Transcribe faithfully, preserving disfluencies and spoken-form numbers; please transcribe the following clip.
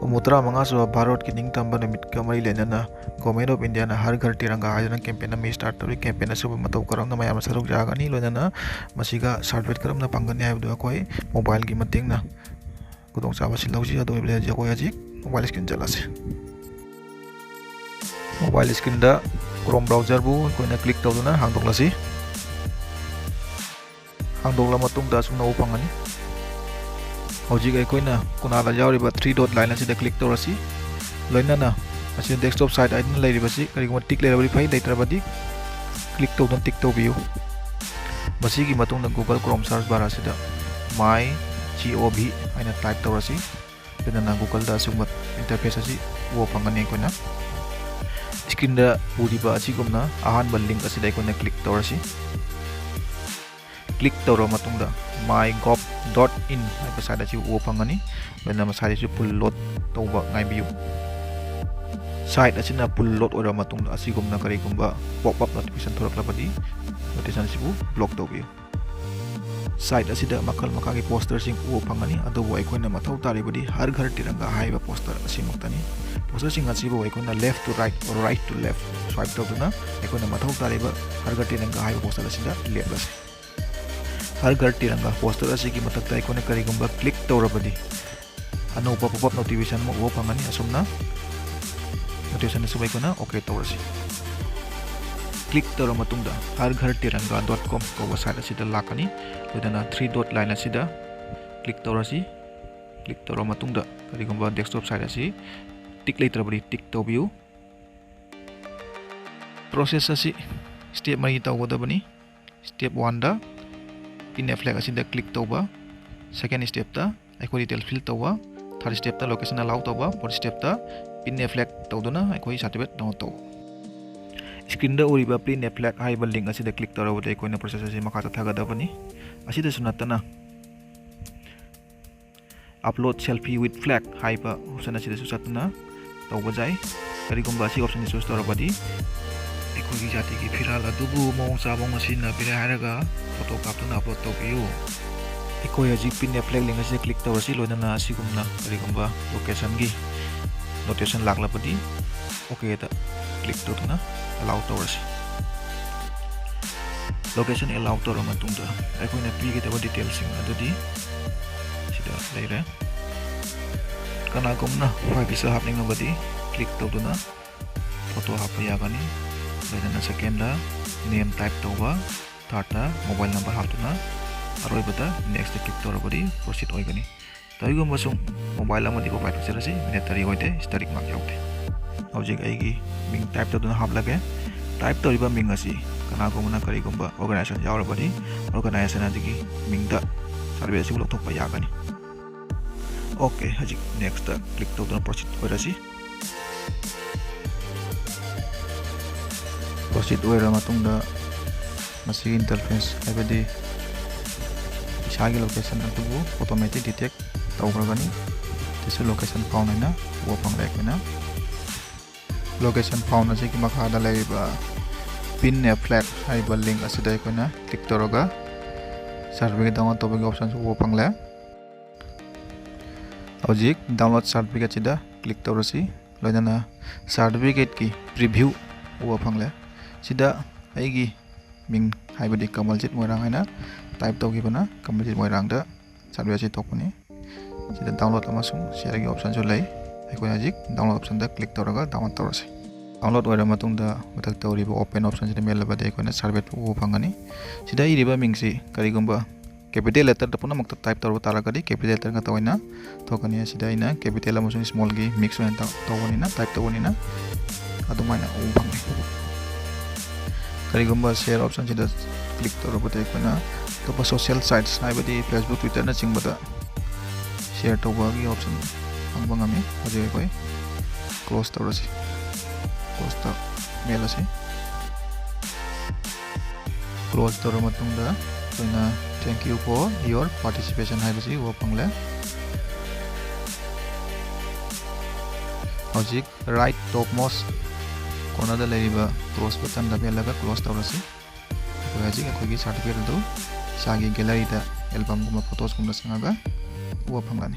ꯀꯨꯟꯃꯉꯥ ꯁꯨꯕ ꯚꯥꯔꯠꯀꯤ ꯅꯤꯡꯇꯝꯕ ꯅꯨꯃꯤꯠꯀ ꯃꯔꯤ ꯂꯩꯅꯅ Government of India ꯅ ꯍꯔ ꯘꯔ ꯇꯤꯔꯪꯒꯥ ꯍꯥꯏꯗꯨꯅ campaign ꯑꯃ start ꯇꯧꯔꯤ꯫ Campaign ꯑꯁꯤꯕꯨ ꯃꯇꯧ ꯀꯔꯝꯅ ꯃꯌꯥꯝꯅ ꯁꯔꯨꯛ ꯌꯥꯒꯅꯤ, ꯂꯣꯏꯅꯅ ꯃꯁꯤꯒ certificate ꯀꯔꯝꯅ ꯐꯪꯒꯅꯤ ꯍꯥꯏꯕꯗꯨ ꯑꯩꯈꯣꯏ mobile ꯒꯤ ꯃꯇꯦꯡꯅ ꯈꯨꯗꯣꯡꯆꯥꯕ ꯁꯤ ꯂꯧꯁꯤ꯫ ꯑꯗꯨ ꯑꯣꯏꯕꯗꯤ ꯍꯧꯖꯤꯛ ꯑꯩꯈꯣꯏ ꯍꯧꯖꯤꯛ mobile screen ꯆꯠꯂꯁꯤ꯫ Mobile screen ꯗ Chrome browser ꯕꯨ ꯑꯩꯈꯣꯏꯅ click ꯇꯧꯗꯨꯅ ꯍꯥꯡꯗꯣꯛꯂꯁꯤ꯫ ꯍꯥꯡꯗꯣꯛꯂ ꯃꯇꯨꯡꯗ ꯑꯁꯨꯝꯅ ꯎꯕ ꯐꯪꯒꯅꯤ꯫ ꯍꯧꯖꯤꯛ ꯑꯩꯈꯣꯏꯅ ꯀꯣꯅꯥꯗ ꯌꯥꯎꯔꯤꯕ three dot line ꯑꯁꯤꯗ click ꯇꯧꯔꯁꯤ꯫ ꯂꯣꯏꯅꯅ ꯑꯁꯤ desktop site ꯍꯥꯏꯗꯨꯅ ꯂꯩꯔꯤꯕꯁꯤ ꯀꯔꯤꯒꯨꯝꯕ tick ꯂꯩꯔꯕꯗꯤ ꯐꯩ, ꯂꯩꯇ꯭ꯔꯕꯗꯤ click ꯇꯧꯗꯨꯅ tick ꯇꯧꯕꯤꯌꯨ꯫ ꯃꯁꯤꯒꯤ ꯃꯇꯨꯡꯗ Google Chrome search bar ꯑꯁꯤꯗ my gov ꯍꯥꯏꯅ type ꯇꯧꯔꯁꯤ꯫ ꯑꯗꯨꯅ Google ꯗ ꯑꯁꯤꯒꯨꯝꯕ interface ꯑꯁꯤ ꯎꯕ ꯐꯪꯒꯅꯤ꯫ ꯑꯩꯈꯣꯏꯅ screen ꯗ ꯎꯔꯤꯕ ꯑꯁꯤꯒꯨꯝꯅ ꯑꯍꯥꯟꯕ link ꯑꯁꯤꯗ ꯑꯩꯈꯣꯏꯅ click ꯇꯧꯔꯁꯤ꯫ Click ꯇꯧꯔꯕ ꯃꯇꯨꯡꯗ my gov dot in ꯍꯥꯏꯕ site ꯑꯁꯤ ꯎꯕ ꯐꯪꯒꯅꯤ꯫ ꯂꯣꯏꯅꯅ ꯃꯁꯥꯏꯗꯁꯨ full load ꯇꯧꯕ ꯉꯥꯏꯕꯤꯌꯨ꯫ Site ꯑꯁꯤꯅ full load ꯑꯣꯏꯔꯕ ꯃꯇꯨꯡꯗ ꯑꯁꯤꯒꯨꯝꯅ ꯀꯔꯤꯒꯨꯝꯕ pop up notification ꯊꯣꯔꯛꯂꯕꯗꯤ notification ꯑꯁꯤꯕꯨ block ꯇꯧꯕꯤꯌꯨ꯫ Site ꯑꯁꯤꯗ ꯃꯈꯜ ꯃꯈꯥꯒꯤ poster ꯁꯤꯡ ꯎꯕ ꯐꯪꯒꯅꯤ, ꯑꯗꯨꯕꯨ ꯑꯩꯈꯣꯏꯅ ꯃꯊꯧ ꯇꯥꯔꯤꯕꯗꯤ ꯍꯔ ꯘꯔ ꯇꯤꯔꯪꯒꯥ ꯍꯥꯏꯕ poster ꯑꯁꯤꯃꯛꯇꯅꯤ꯫ Poster ꯁꯤꯡ ꯑꯁꯤꯕꯨ ꯑꯩꯈꯣꯏꯅ left to right or right to left swipe ꯇꯧꯗꯨꯅ ꯑꯩꯈꯣꯏꯅ ꯃꯊꯧ ꯇꯥꯔꯤꯕ ꯍꯔ ꯘꯔ ꯇꯤꯔꯪꯒꯥ ꯍꯥꯏꯕ poster ꯑꯁꯤꯗ ꯂꯦꯞꯂꯁꯤ꯫ ꯍꯔ ꯘꯔ ꯇꯤꯔꯪꯒꯥ poster ꯑꯁꯤꯒꯤ ꯃꯊꯛꯇ ꯑꯩꯈꯣꯏꯅ ꯀꯔꯤꯒꯨꯝꯕ click ꯇꯧꯔꯕꯗꯤ ꯑꯅꯧꯕ pop up notification ꯑꯃ ꯎꯕ ꯐꯪꯒꯅꯤ꯫ ꯑꯁꯨꯝꯅ notification ꯑꯁꯤꯕꯨ ꯑꯩꯈꯣꯏꯅ OK ꯇꯧꯔꯁꯤ꯫ Click ꯇꯧꯔꯕ ꯃꯇꯨꯡꯗ ꯍꯔ ꯘꯔ ꯇꯤꯔꯪꯒꯥ dot com ꯀꯧꯕ site ꯑꯁꯤꯗ ꯂꯥꯛꯀꯅꯤ꯫ ꯂꯣꯏꯅꯅ three dot line ꯑꯁꯤꯗ click ꯇꯧꯔꯁꯤ꯫ Click ꯇꯧꯔꯕ ꯃꯇꯨꯡꯗ ꯀꯔꯤꯒꯨꯝꯕ desktop site ꯑꯁꯤ tick ꯂꯩꯇ꯭ꯔꯕꯗꯤ tick ꯇꯧꯕꯤꯌꯨ꯫ Process ꯑꯁꯤ step ꯃꯔꯤ ꯇꯧꯒꯗꯕꯅꯤ꯫ Step one the pin a flag ꯑꯁꯤꯗ click ꯇꯧꯕ, second step ꯇ ꯑꯩꯈꯣꯏ detail fill ꯇꯧꯕ, third step ꯇ location allow ꯇꯧꯕ, fourth step ꯇ pin a flag ꯇꯧꯗꯨꯅ ꯑꯩꯈꯣꯏ certificate download ꯇꯧꯕ꯫ Screen ꯗ ꯎꯔꯤꯕ pin a flag ꯍꯥꯏꯔꯤꯕ link ꯑꯁꯤꯗ click ꯇꯧꯔꯕꯗꯤ ꯑꯩꯈꯣꯏꯅ process ꯑꯁꯤ ꯃꯈꯥ ꯆꯠꯊꯒꯗꯕꯅꯤ꯫ ꯑꯁꯤꯗꯁꯨ ꯅꯠꯇꯅ upload selfie with flag ꯍꯥꯏꯕ option ꯑꯁꯤꯗꯁꯨ ꯆꯠꯇꯨꯅ ꯇꯧꯕ ꯌꯥꯏ꯫ ꯀꯔꯤꯒꯨꯝꯕ ꯑꯁꯤ option ꯁꯤ choose ꯇꯧꯔꯕꯗꯤ ꯑꯩꯈꯣꯏꯒꯤ ꯖꯥꯇꯤꯒꯤ ꯐꯤꯔꯥꯜ ꯑꯗꯨꯕꯨ ꯃꯑꯣꯡ ꯆꯥꯕ ꯑꯃ ꯁꯤꯖꯤꯟꯅꯕꯤꯔꯦ ꯍꯥꯏꯔꯒ photo ꯀꯥꯞꯇꯨꯅ upload ꯇꯧꯕꯤꯌꯨ꯫ ꯑꯩꯈꯣꯏ ꯍꯧꯖꯤꯛ Pinned Flag link ꯑꯁꯤꯗ click ꯇꯧꯔꯁꯤ꯫ ꯂꯣꯏꯅꯅ ꯑꯁꯤꯒꯨꯝꯅ ꯀꯔꯤꯒꯨꯝꯕ location ꯒꯤ notification ꯂꯥꯛꯂꯕꯗꯤ OK ꯗ click ꯇꯧꯗꯨꯅ allow ꯇꯧꯔꯁꯤ꯫ Location allow ꯇꯧꯔꯕ ꯃꯇꯨꯡꯗ ꯑꯩꯈꯣꯏꯅ ꯄꯤꯒꯗꯕ detail ꯁꯤꯡ ꯑꯗꯨꯗꯤ ꯁꯤꯗ ꯂꯩꯔꯦ꯫ ꯀꯅꯥꯒꯨꯝꯕꯅ privacy ꯍꯥꯞꯅꯤꯡꯂꯕꯗꯤ click ꯇꯧꯗꯨꯅ photo ꯍꯥꯞꯄ ꯌꯥꯒꯅꯤ꯫ ꯂꯣꯏꯅꯅ second ꯗ name type ꯇꯧꯕ, third ꯇ mobile number ꯍꯥꯞꯇꯨꯅ ꯑꯔꯣꯏꯕꯗ next ꯇ click ꯇꯧꯔꯕꯗꯤ proceed ꯑꯣꯏꯒꯅꯤ꯫ ꯀꯔꯤꯒꯨꯝꯕ ꯁꯨꯝ mobile ꯑꯃꯗꯤ ꯀꯣ ꯄꯥꯏꯊꯣꯛꯆꯔꯁꯤ, mandatory ꯑꯣꯏꯗꯦ, ꯁ꯭ꯇꯔꯤꯛ ꯃꯥꯔꯛ ꯌꯥꯎꯗꯦ꯫ ꯍꯧꯖꯤꯛ ꯑꯩꯒꯤ ꯃꯤꯡ type ꯇꯧꯗꯨꯅ ꯍꯥꯞꯂꯒꯦ꯫ Type ꯇꯧꯔꯤꯕ ꯃꯤꯡ ꯑꯁꯤ ꯀꯅꯥꯒꯨꯝꯕꯅ ꯀꯔꯤꯒꯨꯝꯕ organization ꯌꯥꯎꯔꯕꯗꯤ organization ꯑꯗꯨꯒꯤ ꯃꯤꯡꯗ survey ꯑꯁꯤꯕꯨ ꯂꯧꯊꯣꯛꯄ ꯌꯥꯒꯅꯤ꯫ OK, ꯍꯧꯖꯤꯛ next ꯇ click ꯇꯧꯗꯨꯅ proceed ꯑꯣꯏꯔꯁꯤ꯫ Proceed ꯑꯣꯏꯔꯕ ꯃꯇꯨꯡꯗ ꯃꯁꯤꯒꯤ interface, ꯍꯥꯏꯕꯗꯤ ꯏꯁꯥꯒꯤ location ꯑꯗꯨꯕꯨ automatic detect ꯇꯧꯈ꯭ꯔꯒꯅꯤ꯫ ꯁꯤꯁꯨ location found ꯍꯥꯏꯅ ꯎꯕ ꯐꯪꯂꯦ ꯑꯩꯈꯣꯏꯅ꯫ Location found ꯑꯁꯤꯒꯤ ꯃꯈꯥꯗ ꯂꯩꯔꯤꯕ Pinned Flag ꯍꯥꯏꯔꯤꯕ link ꯑꯁꯤꯗ ꯑꯩꯈꯣꯏꯅ click ꯇꯧꯔꯒ survey download ꯇꯧꯕꯒꯤ option ꯁꯨ ꯎꯕ ꯐꯪꯂꯦ꯫ ꯍꯧꯖꯤꯛ download certificate ꯁꯤꯗ click ꯇꯧꯔꯁꯤ꯫ ꯂꯣꯏꯅꯅ certificate ꯀꯤ preview ꯎꯕ ꯐꯪꯂꯦ꯫ ꯁꯤꯗ ꯑꯩꯒꯤ ꯃꯤꯡ, ꯍꯥꯏꯕꯗꯤ ꯀꯃꯜꯖꯤꯠ ꯃꯣꯏꯔꯥꯡ ꯍꯥꯏꯅ type ꯇꯧꯈꯤꯕꯅ ꯀꯃꯜꯖꯤꯠ ꯃꯣꯏꯔꯥꯡꯗ certificate ꯑꯁꯤ ꯊꯣꯛꯄꯅꯤ꯫ ꯁꯤꯗ download ꯑꯃꯁꯨꯡ share ꯒꯤ option ꯁꯨ ꯂꯩ꯫ ꯑꯩꯈꯣꯏꯅ ꯍꯧꯖꯤꯛ download option ꯗ click ꯇꯧꯔꯒ download ꯇꯧꯔꯁꯤ꯫ Download ꯑꯣꯏꯔꯕ ꯃꯇꯨꯡꯗ ꯃꯊꯛꯇ ꯎꯔꯤꯕ open option ꯁꯤꯗ ꯃꯦꯜꯂꯕꯗꯤ ꯑꯩꯈꯣꯏꯅ survey ꯎꯕ ꯐꯪꯒꯅꯤ꯫ ꯁꯤꯗ ꯏꯔꯤꯕ ꯃꯤꯡꯁꯤ ꯀꯔꯤꯒꯨꯝꯕ capital letter ꯗ ꯄꯨꯝꯅꯃꯛꯇ type ꯇꯧꯔꯕ ꯇꯥꯔꯒꯗꯤ capital letter ꯉꯥꯛꯇ ꯑꯣꯏꯅ ꯊꯣꯛꯀꯅꯤ꯫ ꯑꯁꯤꯗ ꯑꯩꯅ capital ꯑꯃꯁꯨꯡ small ꯒꯤ mix ꯑꯣꯏꯅ ꯇꯧ-, ꯇꯧꯕꯅꯤꯅ, type ꯇꯧꯕꯅꯤꯅ ꯑꯗꯨꯃꯥꯏꯅ ꯎꯕ ꯐꯪꯉꯤ꯫ ꯀꯔꯤꯒꯨꯝꯕ share option ꯁꯤꯗ click ꯇꯧꯔꯕꯗꯤ ꯑꯩꯈꯣꯏꯅ ꯑꯇꯣꯞꯄ social sites, ꯍꯥꯏꯕꯗꯤ Facebook, Twitter ꯅꯆꯤꯡꯕꯗ share ꯇꯧꯕꯒꯤ option ꯐꯪꯕ ꯉꯝꯃꯤ꯫ ꯍꯧꯖꯤꯛ ꯑꯩꯈꯣꯏ close ꯇꯧꯔꯁꯤ꯫ Close ꯇ ꯃꯦꯜꯂꯁꯤ꯫ Close ꯇꯧꯔꯕ ꯃꯇꯨꯡꯗ ꯑꯩꯈꯣꯏꯅ "Thank you for your participation" ꯍꯥꯏꯕꯁꯤ ꯎꯕ ꯐꯪꯂꯦ꯫ ꯍꯧꯖꯤꯛ right topmost corner ꯗ ꯂꯩꯔꯤꯕ close button ꯗ ꯃꯦꯜꯂꯒ close ꯇꯧꯔꯁꯤ꯫ ꯑꯩꯈꯣꯏ ꯍꯧꯖꯤꯛ ꯑꯩꯈꯣꯏꯒꯤ certificate ꯑꯗꯨ ꯏꯁꯥꯒꯤ gallery ꯗ ꯑꯦꯜꯕꯝꯒꯨꯝꯕ ꯐꯣꯇꯣꯁꯀꯨꯝꯕꯗ ꯆꯪꯉꯒ ꯎꯕ ꯐꯪꯒꯅꯤ꯫